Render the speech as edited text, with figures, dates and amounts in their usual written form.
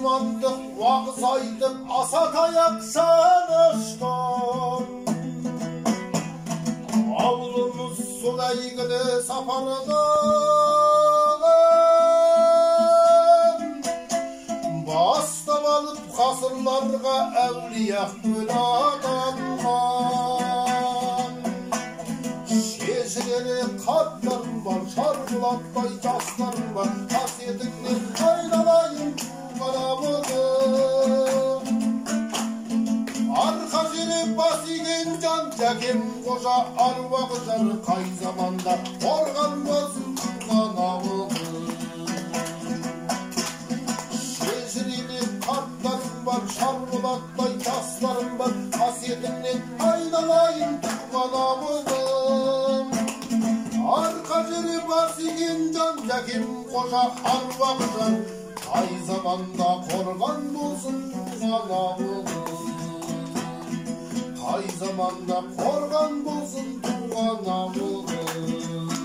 Мұсылмандық уағыз айтып, аса таяқ шанышқан. Ауылымыз сол әйгілі сапардан бастап алып ғасырларға әулие көл атанған. Шежірелі қарттарым бар, шарбұлақтай жастарым бар, қасиетіңнен айналайын туған ауылым. Арқа жері бас иген жан, Жәкем қожа аруағы жар, қай заманда қорған болсын туған ауылым. Шежірелі қарттарым бар, шарбұлақтай жастарым бар, қасиетіңнен айналайын туған ауылым. Арқа жері бас иген жан, Жәкем қожа аруағы жар, қай заманда қорған болсын туған ауылым. Қай заманда қорған болсын туған ауылым.